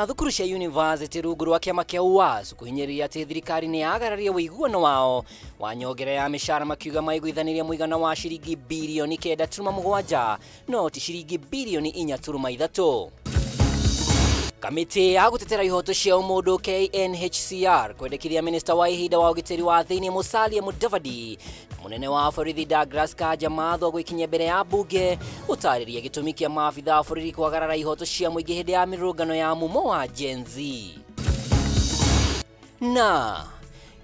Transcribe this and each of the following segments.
Thukuru cia yunivasĩtĩ rungu rwa kĩama kĩa UASU kũhinyĩrĩria atĩ thirikari nĩ yagararia ũiguano wao wa nyongera ya mĩcara, makiuga maiguithanirie mũigana wa ciringi birioni 9.7 no ti ciringi birioni 4.3. Kamĩtĩ ya gũtetera ihoto cia ũmũndũ KNHCR kwendekithia minista wa ihinda wa ũgitĩri wa thĩinĩ Musalia Mudavadi na mũnene wa borithi Douglas Kanja Mathwa gwĩkinyia mbere ya mbunge gũtarĩria gĩtũmi kĩa maabitha a borithi kwagarara ihoto cia mũingĩ hĩndĩ ya mĩrũrũngano ya mumo wa Gen Z. Na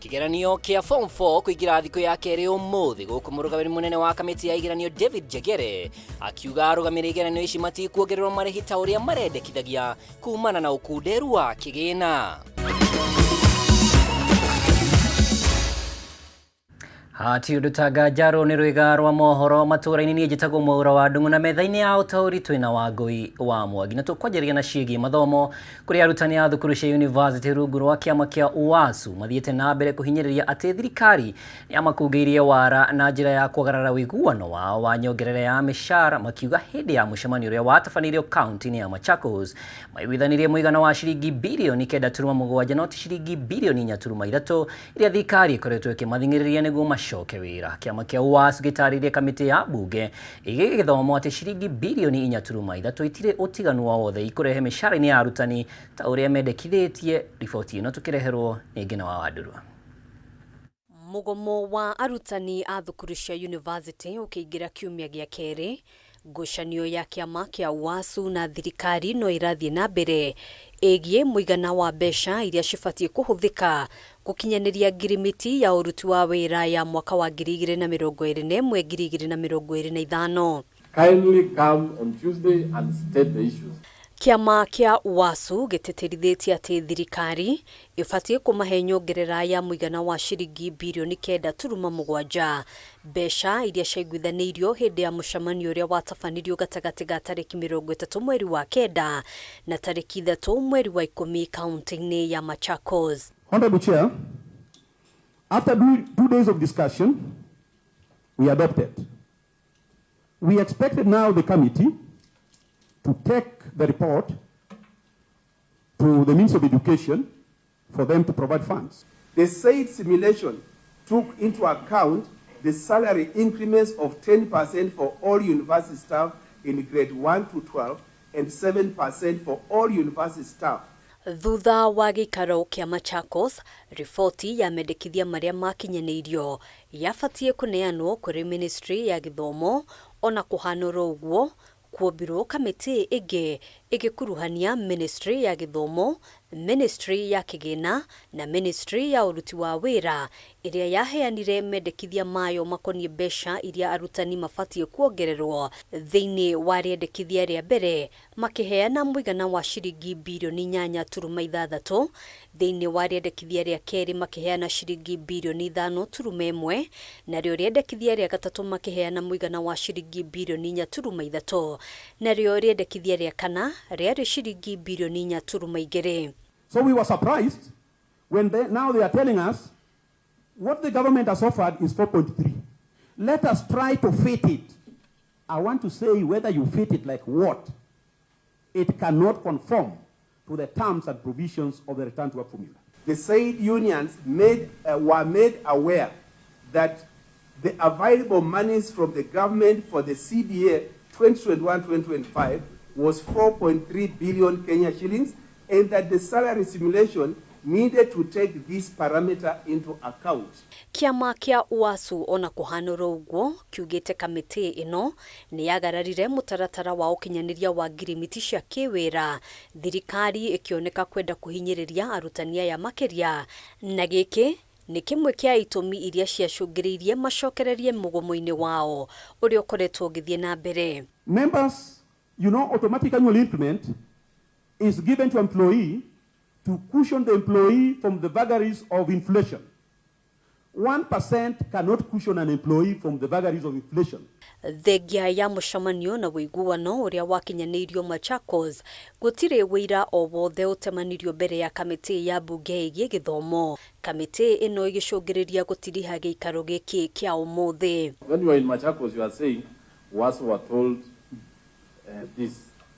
kĩgeranio kĩa Form 4 kũingĩra thikũ ya kerĩ ũmũthĩ, gũkũ mũrũgamĩrĩri mũnene wa kamĩtĩ ya igeranio David Njegere akiuga arũgamĩrĩri igeranio ici matikuongererwo marĩhi ta ũrĩa marendekithagia kumana na ũkunderu wa kĩgĩna. Hati ũndũ ta nganjarũ nĩ rwĩga rwa mohoro matũũra-inĩ. Niĩ njĩtagwo Mwaura wa Ndung'u na metha-inĩ ya ũtaũri twĩna Wangũi wa Mwangi, na tũkwanjĩrĩria na ciĩgiĩ mathomo, kũrĩa arutani a thukuru cia yunivasĩtĩ rungu rwa kĩama kĩa UASU mathiĩte na mbere kũhinyĩrĩria atĩ thirikari nĩ yamakungĩirie wara na njĩra ya kwagarara ũiguano wao wa nyongerera ya mĩcara, makiuga hĩndĩ ya mũcemanio ũrĩa watabanĩirio kaunti-inĩ ya Machakos maiguithanirie mũigana wa ciringi birioni 9.7 no ti ciringi birioni 4.3 iria thirikari ĩkoretwo ĩkĩmathing'ĩrĩria nĩguo macoke wĩra. Kĩama kĩa UASU gĩtarĩirie kamĩtĩ ya mbunge ĩgiĩ gĩthomo atĩ ciringi birioni 4.3 itirĩ ũtiganu o wothe ikũrehe mĩcara-inĩ ya arutani ta ũrĩa mendekithĩtie. Riboti ĩno tũkĩreherwo nĩ Ngina wa Wandurwa. Mũgomo wa arutani a thukuru cia yunivasĩtĩ ũkĩingĩra kiumia gĩa kerĩ, ngucanio ya kĩama kĩa UASU na thirikari no ĩrathiĩ na mbere ĩgiĩ mũigana wa mbeca iria cibatiĩ kũhũthĩka gũkinyanĩria ngirimiti ya ũruti wa wĩra ya mwaka wa 2021 2025. Kindly come on Tuesday and state the issues. Kĩama kĩa UASU gĩtĩtĩrithĩtie atĩ thirikari ĩbatiĩ kũmahe nyongerera ya mũigana wa ciringi birioni 9.7, mbeca iria ciaiguithanĩirio hĩndĩ ya mũcemanio ũrĩa watabanirio gatagatĩ ga tarĩki 30 mweri wa 9 na tarĩki 3 mweri wa 10 kaunti-inĩ ya Machakos. Honorable Chair, after 2 days of discussion, we adopted. We expected now the committee to take the report to the Ministry of Education for them to provide funds. The said simulation took into account the salary increments of 10% for all university staff in grade 1 to 12 and 7% for all university staff. Thutha wa gĩikaro kĩa Machakos, riboti ya mendekithia marĩa makinyanĩirio yabatiĩ kũneanwo kũrĩ ministry ya gĩthomo. Ona kũhanũrwo ũguo, kuombirwo kamĩtĩ ĩngĩ ĩgĩkuruhania ministry ya gĩthomo, ministry ya kĩgĩna na ministry ya ũruti wa wĩra, ĩrĩa yaheanire mendekithia mayo makoniĩ mbeca iria arutani mabatiĩ kuongererwo. Thĩinĩ wa rĩendekithia rĩa mbere makĩheana mũigana wa ciringi birioni 8.6, thĩinĩ wa rĩendekithia rĩa kerĩ makĩheana ciringi birioni 5.1, narĩo rĩendekithia rĩa gatatũ makĩheana mũigana wa ciringi birioni 4.3, narĩo rĩendekithia rĩa kana rĩarĩ ciringi birioni 4.2. So we were surprised when now they are telling us what the government has offered is 4.3. Let us try to fit it. I want to say, whether you fit it like what, it cannot conform to the terms and provisions of the return to work formula. The said unions were made aware that the available monies from the government for the CBA 2021-2025 was 4.3 billion Kenya shillings and that the salary simulation needed to take this parameter into account. Kĩama kĩa UASU ona kũhanũrwo ũguo kiugĩte kamĩtĩ ĩno nĩ yagararire mũtaratara wa ũkinyanĩria wa ngirimiti cia kĩwĩra, thirikari ĩkĩoneka kwenda kũhinyĩrĩria arutani aya makĩria, na gĩkĩ nĩ kĩmwe kĩa itũmi iria ciacũngĩrĩirie macokererie mũgomo-inĩ wao ũrĩa ũkoretwo ũgĩthiĩ na mbere. Members, automatic annual increment is given to employee to cushion the employee from the vagaries of inflation. 1% cannot cushion an employee from the vagaries of inflation. Thengia ya mũcemanio na ũiguano ũrĩa wakinyanĩirio Machakos, gũtirĩ wĩira o wothe ũtemanirio mbere ya kamĩtĩ ya mbunge ĩgiĩ gĩthomo, kamĩtĩ ĩno ĩgĩcũngĩrĩria gũtiriha gĩikaro gĩkĩ kĩa ũmũthĩ. When you are in Machakos, you are saying UASU were told this.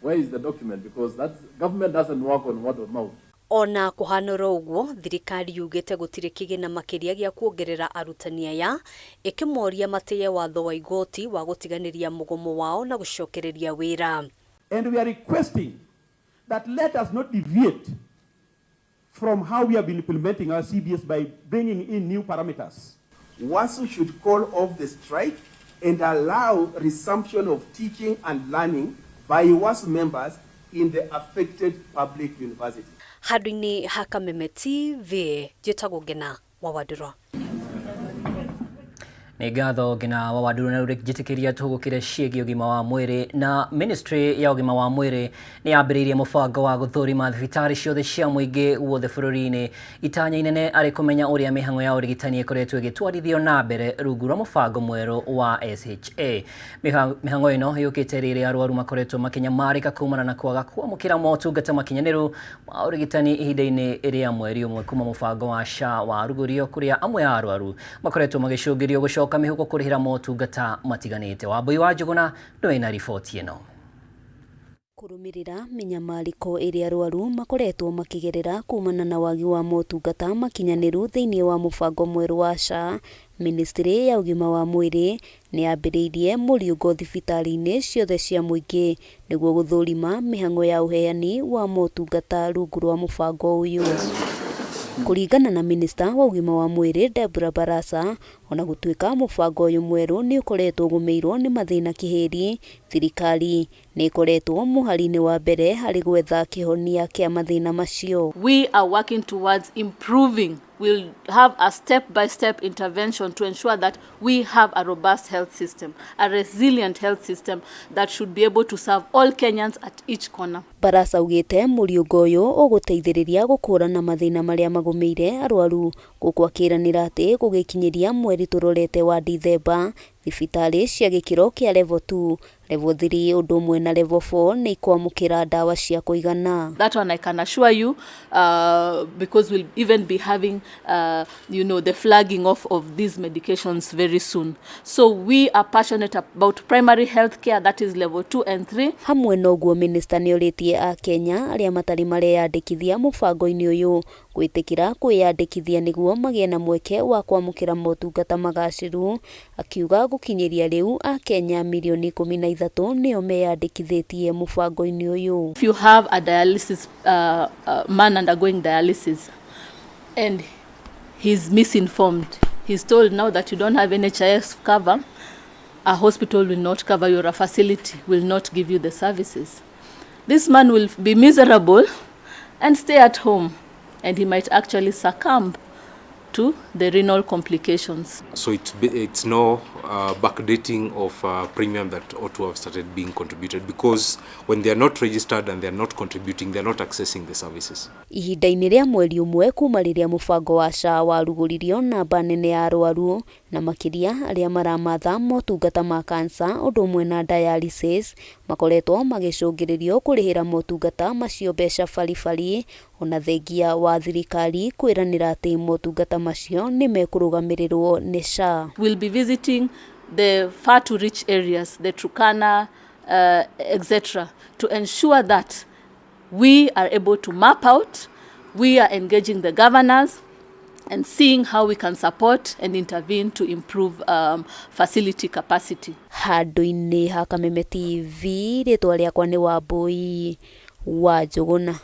Where is the document? Because that's, government doesn't work on word of mouth. Ona kũhanũra ũguo, thirikari yugĩte gũtirĩ kĩgĩna makĩria gĩa kuongerera arutani aya, ĩkĩmoria matĩye watho wa igoti wa gũtiganĩria mũgomo wao na gũcokereria wĩra. And we are requesting that let us not deviate from how we have been implementing our CBS by bringing in new parameters. WASU should call off the strike and allow resumption of teaching and learning by UASU members in the affected public universities. Handũ-inĩ ha Kameme TV, njĩtagwo Ngena wa Wandũrwa. Nĩ ngatho Ngina wa Wandũrũ. Na rĩu njĩtĩkĩria tũgũkĩre ciĩgiĩ ũgima wa mwĩrĩ. Na Ministry ya ũgima wa mwĩrĩ nĩ yambĩrĩirie mũbango wa gũthũrima thibitarĩ ciothe cia mũingĩ guothe bũrũri-inĩ, itanya inene arĩ kũmenya ũrĩa mĩhang'o ya ũrigitani ĩkoretwo ĩgĩtwarithio na mbere rungu rwa mũbango mwerũ wa SHA. Mĩhang'o ĩno yũkĩte rĩrĩa arwaru makoretwo makĩnyamarĩka kumana na kwaga kwamũkĩra motungata makinyanĩru ma ũrigitani ihinda-inĩ rĩa mweri ũmwe kuma mũbango wa SHA warugũrio, kũrĩa amwe a arwaru makoretwo magĩcũngĩrio gũcoka mĩhuko kũrĩhĩra motungata matiganĩte. Wambui wa Njũgũna nĩwe na riboti ĩno. Kũrũmĩrĩra mĩnyamarĩko ĩrĩa arwaru makoretwo makĩgerera kumana na wagi wa motungata makinyanĩru thĩinĩ wa mũbango mwerũ wa SHA, Ministry ya ũgima wa mwĩrĩ nĩ yambĩrĩirie mũriũngo thibitarĩ-inĩ ciothe cia mũingĩ nĩguo gũthũrima mĩhang'o ya ũheani wa motungata rungu rwa mũbango ũyũ. Kũringana na minista wa ũgima wa mwĩrĩ Deborah Barasa, ona gũtuĩka mũbango ũyũ mwerũ nĩ ũkoretwo ũgũmĩirwo nĩ mathĩna kĩhĩri, thirikari nĩ ĩkoretwo mũhari-inĩ wa mbere harĩ gwetha kĩhonia kĩa mathĩna macio. We are working towards improving. We'll have a step-by-step intervention to ensure that we have a robust health system, a resilient health system that should be able to serve all Kenyans at each corner. Barasa augĩte mũriũngo ũyũ ũgũteithĩrĩria gũkũrana mathĩna marĩa magũmĩire arwaru, gũkũ akĩranĩra atĩ gũgĩkinyĩria mweri tũrorete wa Dithemba, thibitarĩ cia gĩkĩro kĩa level 2, level 3 ũndũ ũmwe na level 4 nĩ ikwamũkĩra ndawa cia kũigana. That one I can assure you, because we'll even be having the flagging off of these medications very soon. So we are passionate about primary health care, that is level 2 and 3. Hamwe na ũguo, minista nĩ orĩtie akenya arĩa matarĩ mareyandĩkithia mũbango-inĩ ũyũ gwĩtĩkĩra kwĩyandĩkithia nĩguo magĩe na mweke wa kwamũkĩra motungata magacĩru, akiuga gũkinyĩria rĩu akenya mirioni 13 nĩo meyandĩkithĩtie mũbango-inĩ ũyũ. If you have a dialysis man undergoing dialysis and he's misinformed, he's told now that you don't have NHIF cover, a hospital will not cover you or a facility will not give you the services. This man will be miserable and stay at home, and he might actually succumb to the renal complications. So it's no backdating of premium that ought to have started being contributed, because when they are not registered and they are not contributing, they are not accessing the services. Ihinda-inĩ rĩa mweri ũmwe kuma rĩrĩa mũbango wa SHA warugũririo, namba nene ya arwaru na makĩria arĩa maramatha motungata ma kansa ũndũ ũmwe na dialysis makoretwo magĩcũngĩrĩrio kũrĩhĩra motungata macio mbeca baribari, ona thengia wa thirikari kwĩranĩra atĩ motungata macio nĩ mekũrũgamĩrĩrwo nĩ SHA. We'll be visiting the far to reach areas, the Turkana, etc., to ensure that we are able to map out, we are engaging the governors and seeing how we can support and intervene to improve facility capacity. Handũ-inĩ ha Kameme TV, rĩtwa rĩakwa nĩ Wambui wa Njũgũna.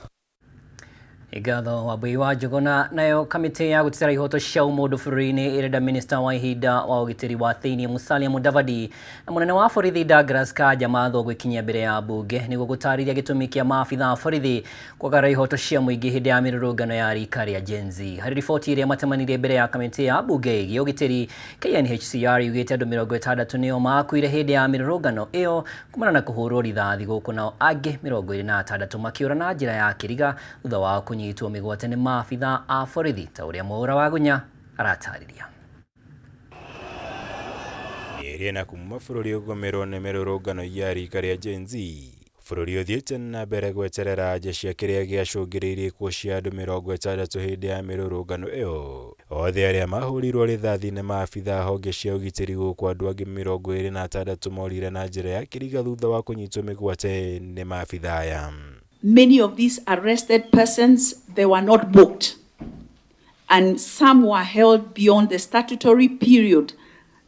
Ngatho Wambui wa Njũgũna. Nayo kamĩtĩ ya gũtetera ihoto cia ũmũndũ bũrũri-inĩ ĩrenda minista wa ihinda wa ũgitĩri wa thĩinĩ Musalia Mudavadi na mũnene wa borithi Douglas Kanja mathwo gwĩkinyia mbere ya mbunge nĩguo gũtarĩria gĩtũmi kĩa maabitha a borithi kwagarara ihoto cia mũingĩ hĩndĩ ya mĩrũrũngano ya rika rĩa Gen Z. Harĩ riboti ĩrĩa matemanirie mbere ya kamĩtĩ ya mbunge ĩgiĩ ũgitĩri, KNHCR yugĩte andũ 60 nĩo makuire hĩndĩ ya mĩrũrũngano ĩyo kumana na kũhũrwo rithathi, gũkũ nao angĩ 26 makĩũra na njĩra ya kĩriga thutha wa kũnyitwo mĩgwate nĩ maabitha a borithi, ta ũrĩa Mwaũra wa Gunya aratarĩria. Mĩeri 4 kuma bũrũri ũgũmĩrwo nĩ mĩrũrũngano ya rika rĩa Gen Z. Bũrũri ũthiĩte na mbere gweterera anja cia kĩrĩa gĩacũngĩrĩirie ikuũ cia andũ 60 hĩndĩ ya mĩrũrũngano ĩyo. Othe arĩa mahũrirwo rithathi nĩ maabithaa honge cia ũgitĩri gũkũ andũ angĩ 26 morire na njĩra ya kĩriga thutha wa kũnyitwo mĩgwate nĩ maabithaa aya. Many of these arrested persons, they were not booked, and some were held beyond the statutory period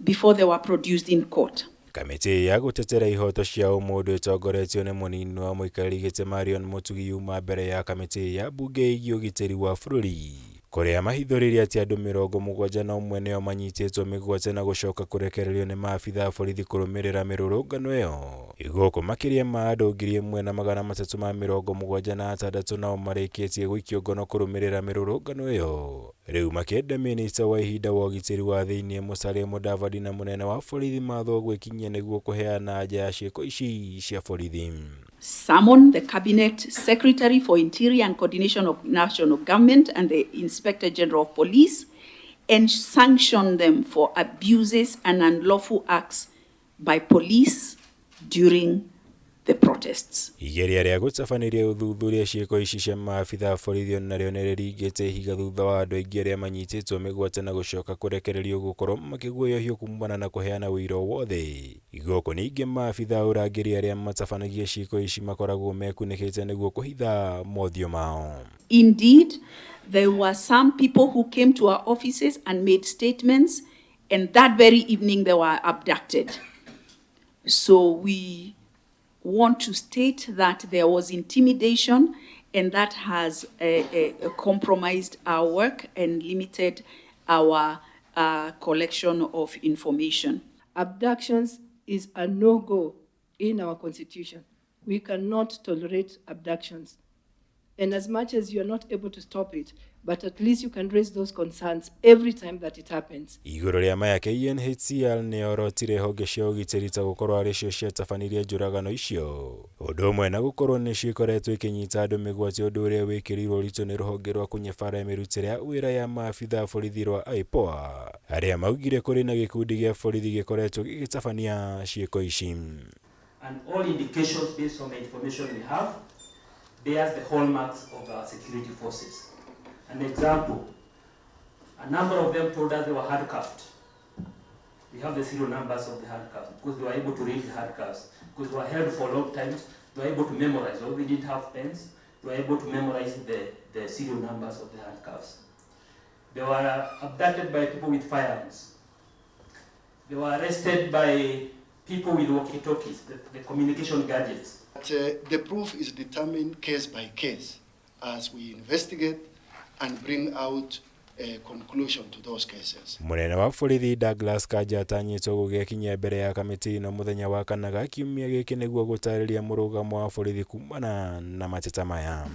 before they were produced in court. Kamĩtĩ ya gũtetera ihoto cia ũmũndũ ĩtongoretio nĩ mũnini wa mũikarĩri gĩtĩ Marion Mũtugi yuma mbere ya kamĩtĩ ya mbunge ĩgiĩ ũgitĩri wa bũrũri kũrĩa mahithũrĩrie atĩ andũ 71 nĩo manyitĩtwo mĩgwate na gũcoka kũrekererio nĩ maabithaa a borithi kũrũmĩrĩra mĩrũrũngano ĩyo. Gũkũ makĩria ma andũ 1376 nao marĩkĩtie gũikio ngono kũrũmĩrĩra mĩrũrũngano ĩyo. Rĩu makĩenda mĩnĩsta wa ihinda wa ũgitĩri wa thĩinĩ Musalia Mudavadi na mũnene wa borithi mathwo gwĩkinyia nĩguo kũheana anja ya ciĩko ici cia borithi. Summon the Cabinet Secretary for Interior and Coordination of National Government and the Inspector General of Police and sanction them for abuses and unlawful acts by police during the protests. Igeria rĩa gũtabanĩria ũthuthuria ciĩko ici cia maabithaa a borithi onarĩo nĩrĩringĩte ihiga thutha wa andũ aingĩ arĩa manyitĩtwo mĩgwate na gũcoka kũrekererio gũkorwo makĩguoyohio kumana na kũheana ũira o wothe. Gũkũ ningĩ maabithaa a ũrangĩri arĩa matabanagia ciĩko ici makoragwo mekunĩkĩte nĩguo kũhitha mothiũ mao. Indeed, there were some people who came to our offices and made statements, and that very evening they were abducted. So we want to state that there was intimidation, and that has compromised our work and limited our collection of information. Abductions is a no-go in our constitution. We cannot tolerate abductions. And as much as you are not able to stop it, but at least you can raise those concerns every time that it happens. Igũrũ rĩa maya KNHCR nĩyorotire honge cia ũgitĩri ta gũkorwo arĩ cio ciatabanirie njũragano icio ũndũ ũmwe na gũkorwo nĩcio ikoretwo ikĩnyita andũ mĩgwate ũndũ ũrĩa wĩkĩrĩirwo ũritũ nĩ rũhonge rwa kũnyabara mĩrutĩre ya wĩra ya maabithaa a borithi rwa IPOA arĩa maugire kũrĩ na gĩkundi gĩa borithi gĩkoretwo gĩgĩtabania ciĩko ici. And all indications based on the information we have bears the hallmarks of our security forces. An example, a number of them told us they were handcuffed. We have the serial numbers of the handcuffs because they were able to read the handcuffs. Because they were held for long times, they were able to memorize. Although they didn't have pens, they were able to memorize the serial numbers of the handcuffs. They were abducted by people with firearms. They were arrested by people with walkie-talkies, the communication gadgets. But, the proof is determined case by case as we investigate and bring out a conclusion to those cases. Mũnene wa borithi Douglas Kanja atanyĩtwo gũgekinyia mbere ya kamĩtĩ ĩno mũthenya wa kana ga kiumia gĩkĩ nĩguo gũtarĩria mũrũgamo wa borithi kumana na mateta maya.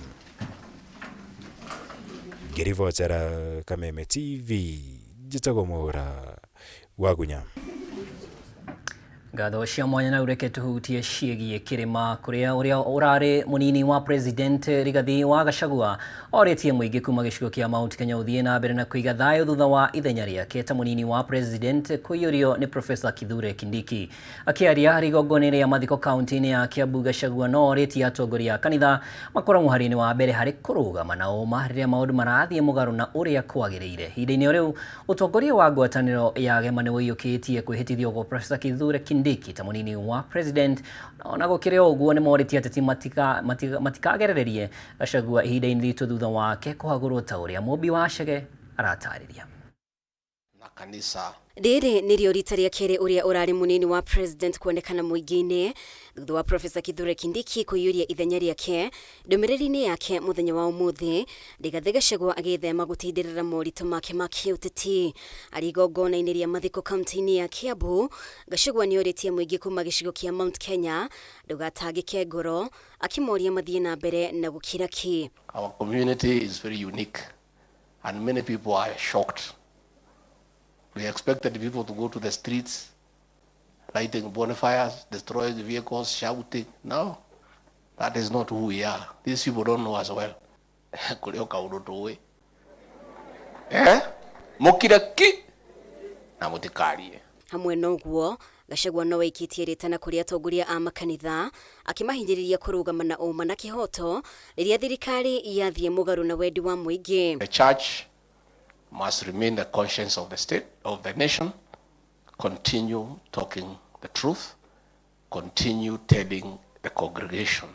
Ngĩribotera Kameme TV, njĩtagwo Mwaũra Wagunya. Ngatho cia mwanya na ureke tuhutie ciĩgiĩ kĩrĩma kũrĩa ũrĩa ũrarĩ mũnini wa president Rigathi wa Gachagua orĩtie mũingĩ kuma gĩcigo kĩa Mount Kenya ũthiĩ na mbere na kũiga thayũ thutha wa ithenya rĩake ta mũnini wa president kũiyũrio nĩ Professor Kithure Kindiki. Akĩaria harĩ igongona rĩa mathiko kaunti-inĩ ya Kiambu, Gachagua no orĩtie atongoria a kanitha makorwo mũhari-inĩ wa mbere harĩ kũrũgama na ũma rĩrĩa maũndũ marathiĩ mũgarũ na ũrĩa kwagĩrĩire. Ihinda-inĩ o rĩu ũtongoria wa ngwatanĩro ya Gema nĩ ũiyũkĩtie kwĩhĩtithio gwa Professor Kithure Kindiki ta mũnini wa president. Ona gũkĩrĩ o ũguo nĩ morĩtie ateti matikagerererie Gachagua ihinda-inĩ ritũ thutha wake kũhagũrwo ta ũrĩa Mũmbi wa Chege aratarĩria. Na kanitha. Rĩrĩ nĩrĩo rita rĩa kerĩ ũrĩa ũrarĩ mũnini wa president kuonekana mũingĩ-inĩ thutha wa Professor Kithure Kindiki kũiyũria ithenya rĩake. Ndũmĩrĩri-inĩ yake mũthenya wa ũmũthĩ, Rigathĩ Gachagua agĩthema gũtindĩrĩra moritũ make ma kĩũteti. Arĩ igongona-inĩ rĩa mathiko kaunti-inĩ ya Kiambu, Gachagua nĩorĩtie mũingĩ kuma gĩcigo kĩa Mount Kenya ndũgatangĩke ngoro, akĩmoria mathiĩ na mbere na gũkira ki. Our community is very unique and many people are shocked. We expected people to go to the streets, lighting bonfires, destroying vehicles, shouting. No, that is not who we are. These people don't know us well. Kũrĩ o kaũndũ tũĩ. Mũkire ki na mũtikarie. Hamwe na ũguo, Gachagua no aikitie ritana kuri atongoria a makanitha akimahinyiriria kurugama na uma na kihoto riria thirikari yathie mugaru na wendi wa muingi. The church must remain the conscience of the state, of the nation. Continue talking the truth. Continue telling the congregation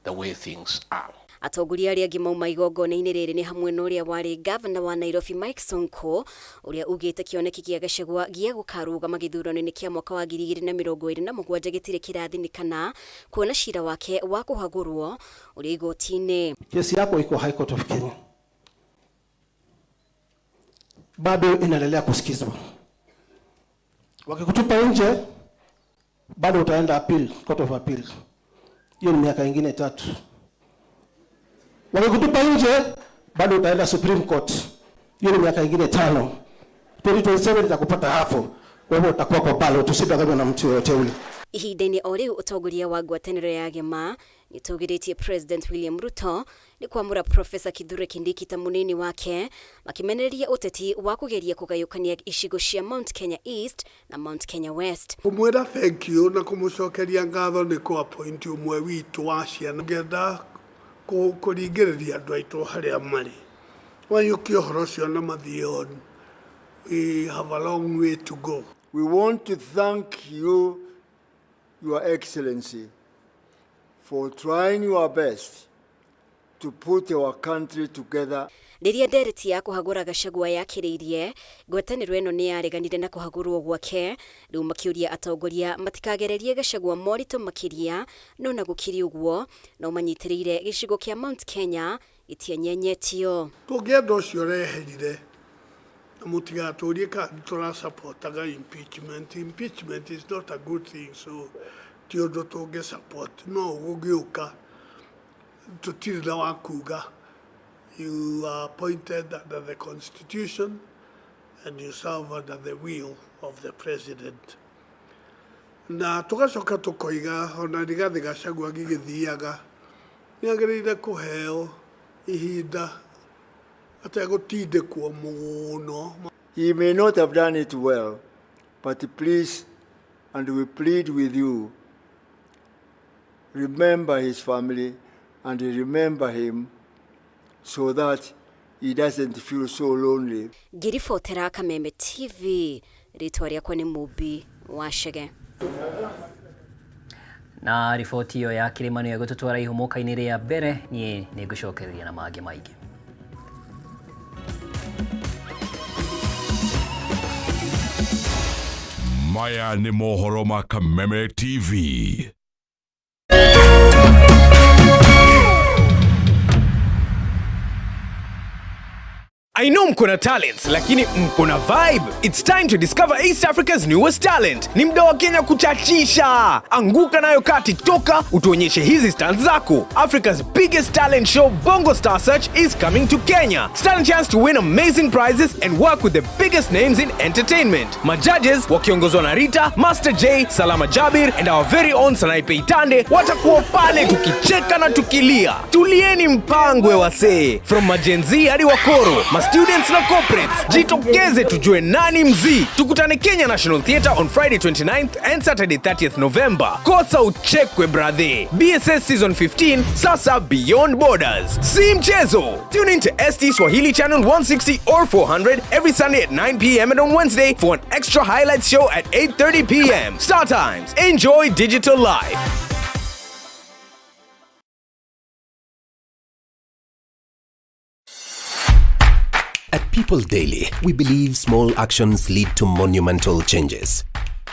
the way things are. Atongoria arĩa angĩ mauma igongona-inĩ rĩrĩ nĩ hamwe na ũrĩa warĩ gavana wa Nairobi Mike Sonko, ũrĩa ugĩte kĩoneki kĩa Gachagua gĩa gũkarũgama gĩthurano-inĩ kĩa mwaka wa 2027 gĩtirĩ kĩrathinikana kuona cira wake wa kũhagũrwo ũrĩ igoti-inĩ. Kesi yako iko High Court of Kenya, bado inaendelea kusikizwa. Wakikutupa nje, bado utaenda appeal, Court of Appeal. Hiyo ni miaka ingine 3. Wakikutupa nje, bado utaenda Supreme Court. Hiyo ni miaka ingine 5. 2027 itakupata hapo. Kwa hivyo utakuwa kwa ballot, usidanganywe na mtu yeyote ule. Ihinda-inĩ o rĩu ũtongoria wa ngwatanĩro ya Gema nĩũtũgĩrĩtie President William Ruto nĩ kwamũra Professor Kithure Kindiki ta mũnini wake, makĩmenereria ũteti wa kũgeria kũgayũkania icigo cia Mount Kenya East na Mount Kenya West. Kũmwĩra thank you na kũmũcokeria ngatho nĩ kũ appoint ũmwe witũ wa ciana ngenda kũringĩrĩria andũ aitũ harĩa marĩ waiyũkia ũhoro ũcio na mathiĩ on. We have a long way to go. We want to thank you, Your Excellency, for trying your best to put our country together. Rĩrĩa ndereti ya kũhagũra Gachagua yakĩrĩirie, ngwatanĩro ĩno nĩ yareganire na kũhagũrwo gwake, rĩu makĩũria atongoria matikagererie Gachagua moritũ makĩria, no na gũkĩrĩ ũguo no manyitĩrĩire gĩcigo kĩa Mount Kenya gĩtienyenyetio. Tũngĩenda ũcio ũreherire na mũtigatũrie kana tũrasapotaga impeachment. Impeachment is not a good thing, so ti ũndũ tũngĩ support, no gũgĩũka tũtirĩ na wa kuga. You are appointed under the Constitution and you serve under the will of the President. Na tugacoka tukoiga ona Rigathi Gachagua gĩgĩthiaga nĩagĩrĩire kũheo ihinda ategũtindĩkwo mũno. He may not have done it well, but please, and we plead with you, remember his family and remember him so that he doesn't feel so lonely. Ngĩribotera Kameme TV, rĩtwa rĩakwa nĩ Mũmbi wa Chege. Na riboti ĩyo ya kĩrĩma nĩyo ĩgũtũtwara ihũmũka-inĩ rĩa mbere, niĩ nĩngũcokereria na mangĩ maingĩ. Maya nĩ mohoro ma Kameme TV. I know mko na talents, lakini mko na vibe. It's time to discover East Africa's newest talent. Ni mda wa Kenya kuchachisha. Anguka nayo kaa TikToker, utuonyeshe hizi stunts zako. Africa's biggest talent show, Bongo Star Search, is coming to Kenya. Stand a chance to win amazing prizes and work with the biggest names in entertainment. Majudges wakiongozwa na Rita, Master J, Salama Jabir and our very own Sanaipei Tande watakuwa pale tukicheka na tukilia. Tulieni mpangwe wasee. From maGen Z hadi wakoro, ma students na corporates, jitokeze tujue nani mzii. Tukutane Kenya National Theatre on Friday 29th and Saturday 30th November. Kosa uchekwe brother. BSS Season 15 sasa beyond borders. Si mchezo. Tune in to ST Swahili Channel 160 or 400 every Sunday at 9 p.m. and on Wednesday for an extra highlights show at 8:30 p.m. Star Times. Enjoy digital life. At People Daily, we believe small actions lead to monumental changes.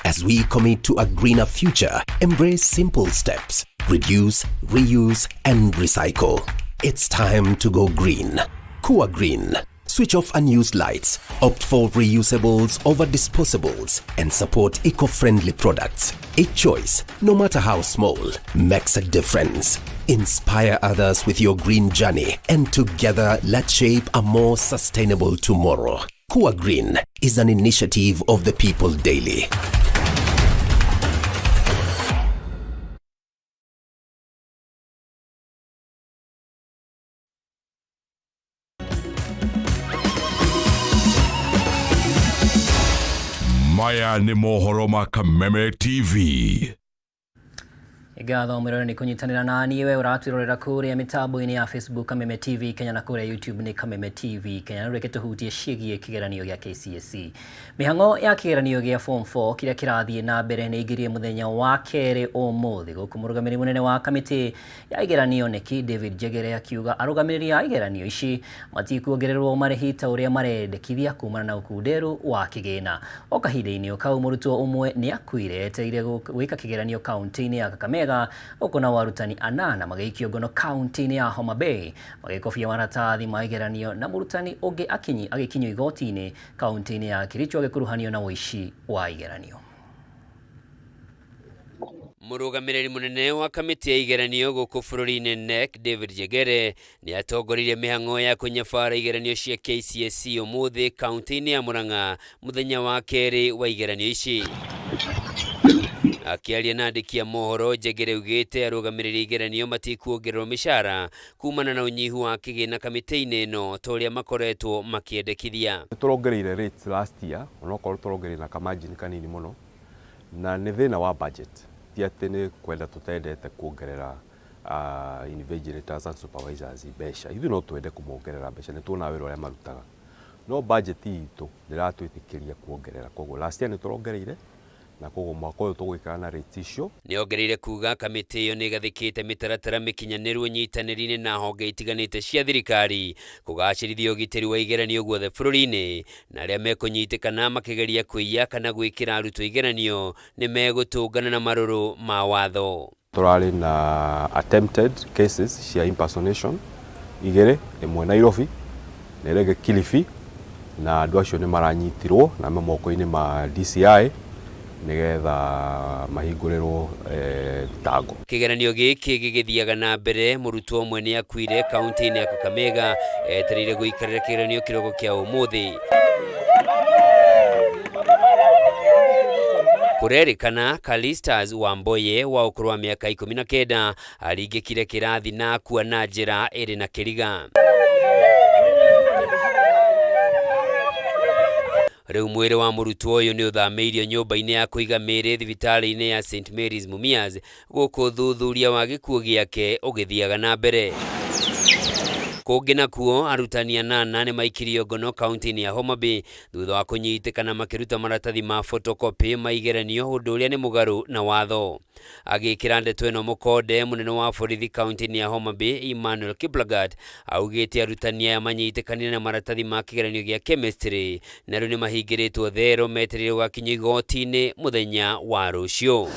As we commit to a greener future, embrace simple steps. Reduce, reuse, and recycle. It's time to go green. Kua Green. Switch off unused lights, opt for reusables over disposables, and support eco-friendly products. Each choice, no matter how small, makes a difference. Inspire others with your green journey, and together let's shape a more sustainable tomorrow. Kua Green is an initiative of the People Daily. Maya nĩ mohoro ma Kameme TV. Ngatho mwĩrore nĩ kũnyitanĩra na niĩ we ũratwĩrorera kũrĩa mĩtambo-inĩ ya Facebook Kameme TV Kenya na kũrĩa YouTube nĩ Kameme TV Kenya. Rĩu reke tũhutie ciĩgiĩ kĩgeranio gĩa KCSE. Mĩhang'o ya kĩgeranio gĩa Form 4 kĩrĩa kĩrathiĩ na mbere nĩ ingĩrie mũthenya wa kerĩ ũmũthĩ, gũkũ mũrũgamĩrĩri mũnene wa kamĩtĩ ya igeranio KNEC David Njegere akiuga arũgamĩrĩri a igeranio ici matikuongererwo marĩhi ta ũrĩa marendekithia kumana na ũkunderu wa kĩgĩna. O kahinda-inĩ o kau mũrutwo ũmwe nĩ akuire etereire gwĩka kĩgeranio kaunti-inĩ ya Kakamega, gũkũ nao arutani anana magĩikio ngono kaunti-inĩ ya Homa Bay magĩkobia maratathi ma igeranio na mũrutani ũngĩ agĩkinyio igoti-inĩ kaunti-inĩ ya Kericho agĩkuruhanio na ũici wa igeranio. Mũrũgamĩrĩri mũnene wa kamĩtĩ ya igeranio gũkũ bũrũri-inĩ KNEC David Njegere nĩ atongoririe mĩhang'o ya kũnyabara igeranio cia KCSE ũmũthĩ kaunti-inĩ ya Murang'a mũthenya wa kerĩ wa igeranio ici. Akĩaria na andĩki a mohoro, Njegere augĩte arũgamĩrĩri igeranio matikuongererwo mĩcara kumana na ũnyihu wa kĩgĩna kamĩtĩ-inĩ ĩno ta ũrĩa makoretwo makĩendekithia. Nĩ tũrongereire rates last year, onokorwo tũrongereire na kamargin kanini mũno, na nĩ thĩna wa budget, ti atĩ nĩ kwenda tũtendete kuongerera invigilators and supervisors mbeca. Ithuĩ no twende kũmongerera mbeca, nĩ tuonaga wĩra ũrĩa marutaga, no budget itũ ndĩratwĩtĩkĩria kuongerera. Koguo last year nĩ tũrongereire, na koguo mwaka ũyũ tũgũikara na rates icio. Nĩongereire kuga kamĩtĩ ĩyo nĩ ĩgathĩkĩte mĩtaratara mĩkinyanĩru ũnyitanĩri-inĩ na honge itiganĩte cia thirikari kũgacĩrithia ũgitĩri wa igeranio guothe bũrũri-inĩ, na arĩa mekũnyitĩkana makĩgeria kũiya kana gwĩkĩra arutwo igeranio nĩ megũtũngana na marũrũ ma watho. Tũrarĩ na attempted cases cia impersonation igĩrĩ, ĩmwe Nairobi na ĩrĩa ĩngĩ Kilifi, na andũ acio nĩ maranyitirwo na me moko-inĩ ma DCI nĩgetha mahingũrĩrwo thitango. Kĩgeranio gĩkĩ gĩgĩthiaga na mbere, mũrutwo ũmwe nĩ akuire kaunti-inĩ ya Kakamega etereire gũikarĩra kĩgeranio kĩroko kĩa ũmũthĩ. Kũrerĩkana Calistas Wamboye wa ũkũrũ wa mĩaka 19 aringĩkire kĩrathi na akua na njĩra ĩrĩ na kĩriga. Rĩu mwĩrĩ wa mũrutwo ũyũ nĩ ũthamĩirio nyũmba-inĩ ya kũiga mĩĩrĩ thibitarĩ-inĩ ya St Mary's Mumias, gũkũ ũthuthuria wa gĩkuũ gĩake ũgĩthiaga na mbere. Kũngĩ nakuo, arutani anana nĩ maikirio ngono kaunti-inĩ ya Homa Bay thutha wa kũnyitĩkana makĩruta maratathi ma photocopy ma igeranio, ũndũ ũrĩa nĩ mũgarũ na watho. Agĩkĩra ndeto ĩno mũkonde, mũnene wa borithi kaunti-inĩ ya Homa Bay Emmanuel Kiplagat augĩte arutani aya manyitĩkanire na maratathi ma kĩgeranio gĩa chemistry na rĩu nĩ mahingĩrĩtwo thero metereire gũgakinyio igoti-inĩ mũthenya wa rũciũ.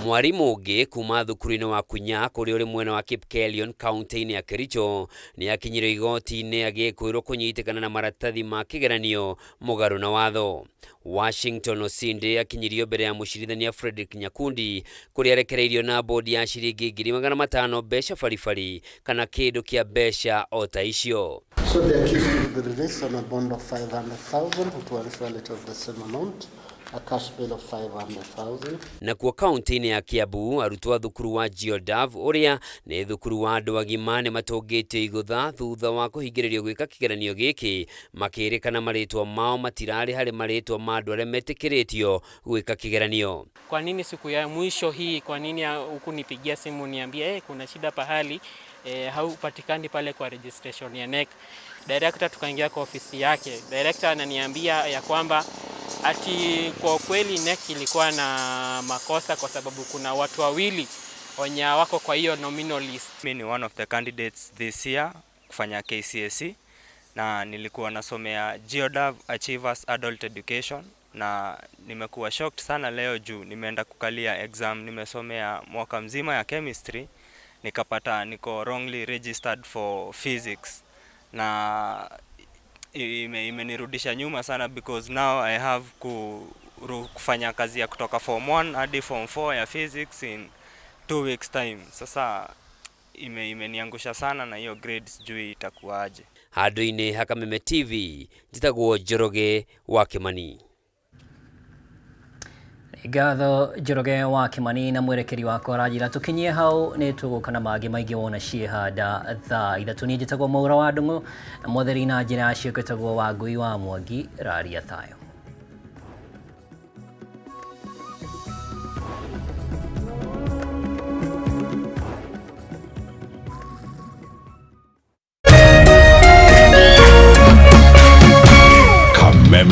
Mwarimũ ũngĩ kuma thukuru-inĩ wa Kunyak ũrĩa ũrĩ mwena wa Kipkelion kaunti-inĩ ya Kericho nĩ akinyire igoti-inĩ agĩkwĩrwo kũnyitĩkana na maratathi ma kĩgeranio mũgarũ na watho. Washington Osinde akinyirio mbere ya mũcirithania Frederick Nyakundi kũrĩa arekereirio na bodi ya ciringi 500,000 mbeca baribari kana kĩndũ kĩa mbeca o ta icio. So the accused will be released on a bond of 500,000 with one surety of the same amount, a cash bail of 500,000. Nakuo kaunti-inĩ ya Kiambu, arutwo a thukuru wa Geodav ũrĩa nĩ thukuru wa andũ agima nĩ matũngĩtio igũtha thutha wa kũhingĩrĩrio gwĩka kĩgeranio gĩkĩ, makĩrĩkana marĩtwa mao matirarĩ harĩ marĩtwa ma andũ arĩa metĩkĩrĩtio gwĩka kĩgeranio. Kwa nini siku ya mwisho hii, kwa nini hukunipigia simu niambie kuna shida pahali, haupatikani pale kwa registration ya KNEC? Director tukaingia kwa ofisi yake. Director ananiambia ya kwamba ati kwa kweli KNEC ilikuwa na makosa kwa sababu kuna watu wawili wenye wako kwa hiyo nominal list. Mimi ni one of the candidates this year kufanya KCSE, na nilikuwa nasomea Geodav Achievers Adult Education, na nimekuwa shocked sana leo juu nimeenda kukalia exam nimesomea mwaka mzima ya chemistry, nikapata niko wrongly registered for physics, na imenirudisha nyuma sana because now I have kufanya kazi ya kutoka form 1 hadi form 4 ya physics in 2 weeks time. Sasa imeniangusha sana na hiyo grade sijui itakuwaje. Handũ-inĩ ha Kameme TV, njĩtagwo Njoroge wa Kimani. Ngatho Njoroge wa Kimani, na mwerekeri wakwa aranjĩra tũkinyie hau, nĩ tũgũka na mangĩ maingĩ wona ciĩhanda thaa 3. Niĩ njĩtagwo Mwaura wa Ndung'u, na mwatheri na njĩra ya ciĩko ĩtagwo Wangui wa Mwangi. Raria thayũ.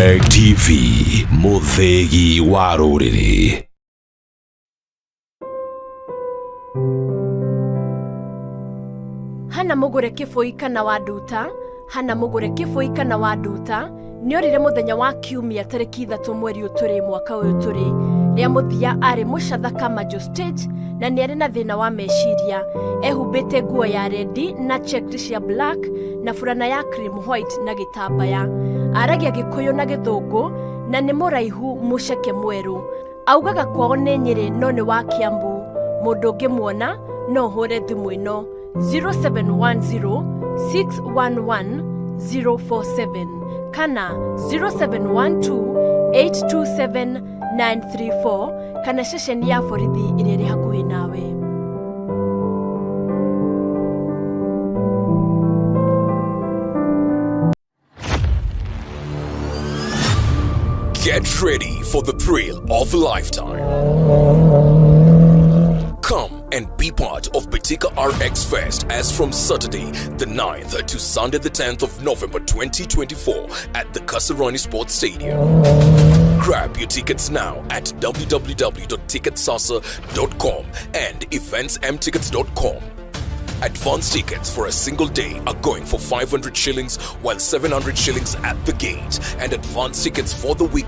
Kameme TV, mũthĩgi wa rũrĩrĩ. Hana mũgũre kĩbũi kana wa nduta, Hana mũgũre kĩbũi kana wa nduta, nĩorire mũthenya wa kiumia tarĩki 3 mweri ũyũ tũrĩ mwaka ũyũ tũrĩ. Rĩa mũthia arĩ Mũcatha Kamajo stage na nĩarĩ na thĩna wa meciria. Ehumbĩte nguo ya rendi na checked cia black na burana ya cream white na gĩtambaya. Aragia Gĩkũyũ na Gĩthũngũ na nĩ mũraihu mũceke mwerũ. Augaga kwao nĩ Nyĩrĩ no nĩ wa Kiambu. Mũndũ ũngĩmuona no ũhũre thimũ ĩno 0710 611 047 kana 0712 827 934 kana ceceni ya borithi ĩrĩa ĩrĩ hakuhĩ nawe. Get ready for the thrill of a lifetime. Come and be part of Betika RX Fest as from Saturday the 9th to Sunday the 10th of November 2024 at the Kasarani Sports Stadium. Grab your tickets now at www.ticketsasa.com and eventsmtickets.com. Advance tickets for a single day are going for 500 shillings, while 700 shillings at the gate, and advance tickets for the week